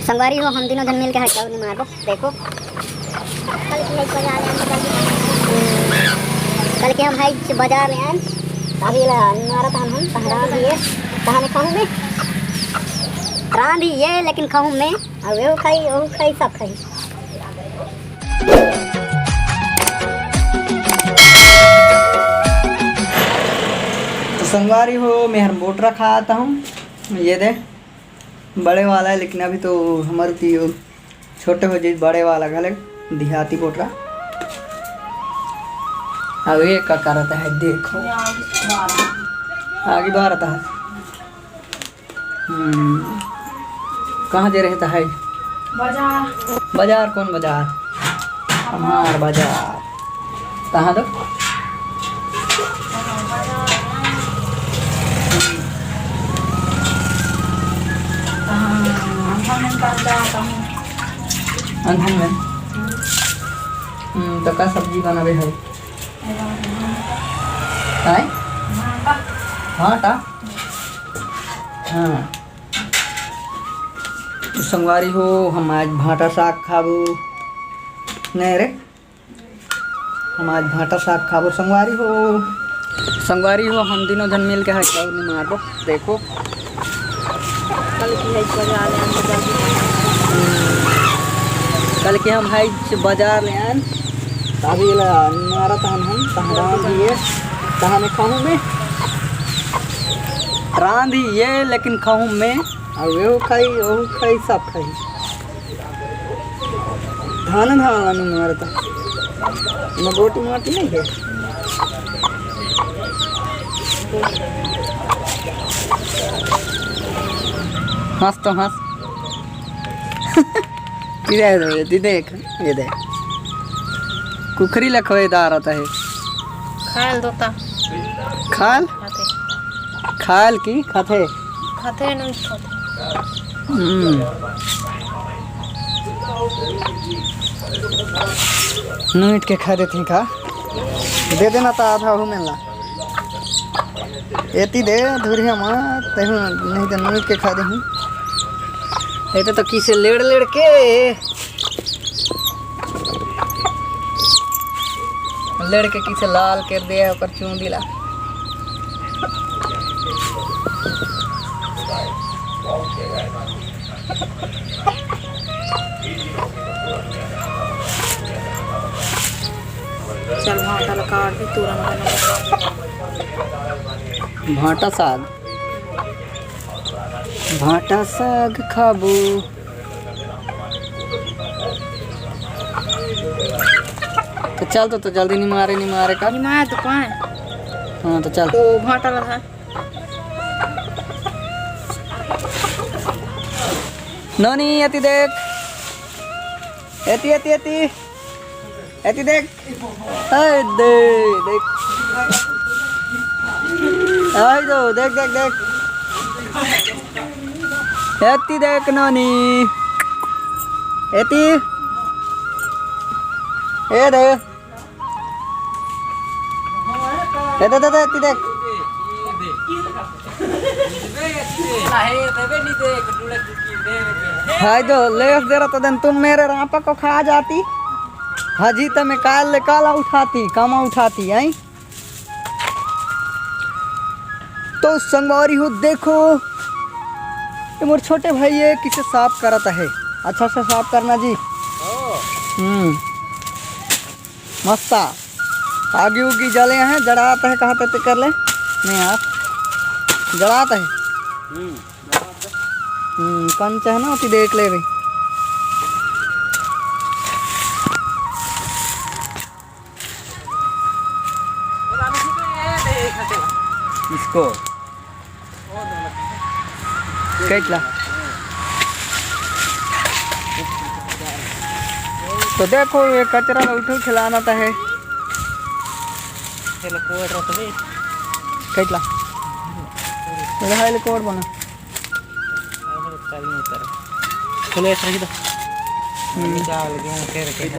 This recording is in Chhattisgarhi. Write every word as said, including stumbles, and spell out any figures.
संगवारी हो, हम तीनों जन मिल के हटकाऊ निमारबो। देखो, कल के हम है बाजार ले आन, अभी ला निमारा तहन हम तहरा दिए, तहन खाऊं मैं, रांधी ये लेकिन खाऊं मैं, और वो खाई, वो खाई, सब खाई। तो संगवारी हो, मैं हर बोटरा खा आता हूँ। ये दे, बड़े वाला है, लेकिन अभी तो हमारे तो छोटे हो जाए, बड़े वाला घले देहाती बोटरा। अब ये का करत है, देखो, आगे बारत है। हम्म, कहाँ जे रहता है? बाजार। बाजार? कौन बाजार? हमार बाजार। कहाँ दो? हमार बाजार। हम्म। कहाँ? अंधन में बाजार, कहाँ? अंधन में? हम्म। हम्म, तो का सब्जी बनावे है? भांटा। आय? भांटा। भांटा? हाँ। तो संगवारी हो, हम आज भांटा साग खाबो। नहीं रे, हम आज भांटा साग खाबो संगवारी हो। संगवारी हो, हम तीनों जन मिल के हटकाऊ निमारबो। देखो, कल के हम बाजार ले आन, बाजार। कल के हम है बाजार ले आन, अभी ला निमारा तहन हम तहरा दिए, तहन खाऊं मैं, रांधी ये लेकिन खाऊं मैं, और वो खाई, वो खाई, सब खाई। धान धान ला नहीं मारता। मगोटी माटी नहीं है। हंस तो हंस। ये दे, ये देख, ये देख। कुखरी लखवेदार आता है। खाल दोता। खाल? खाते। खाल की खाथे? खाथे, नहीं खाथे। हम्म। नूट के खा देथे का? दे देना ता आधा हो मेला। एती दे धुरिया मा, तेहू नहीं तो नूट के खा देहूँ। एते तो किसे लेड़ लेड़ के, लेड़ के किसे लाल कर दे ओकर चूंदी ला। चल, भांटा ला काट दे, तुरंत बना। भांटा साग, भांटा साग खाबो। तो चल, तो, तो जल्दी नहीं मारे, नहीं मारे का। नहीं मारे तो पाए। हाँ, तो चल। तो भांटा ला है। नोनी, एती देख। एती, एती, एती। एती देख। ए दे, देख। आई दो, देख, देख, देख। एती देख नोनी। एती। ए दे। ए दे, दे, दे, एती देख। हाय दो, लेस दे रहा था दिन, तुम मेरे रापा को खा जाती। हाजी तो मैं काल ले काला उठाती, कामा उठाती, आई। तो संगवारी हो, देखो, ये मोर छोटे भाई है, किसे साफ करता है। अच्छा से साफ करना जी। हम्म, मस्ता। आगी उगी जले हैं, जड़ात है, कहा ते कर ले। नहीं यार, जड़ात है। हम्म, कंच है ना, उती देख ले भी। इसको कैटला। तो देखो, ये कचरा ला उठो, खिलाना तो है। चलो, कोड़ रहा तो भाई। कैटला। मेरा हाल कोड़ बना। चलो, ऐसा ही तो। हम्म। निकाल के, फिर के।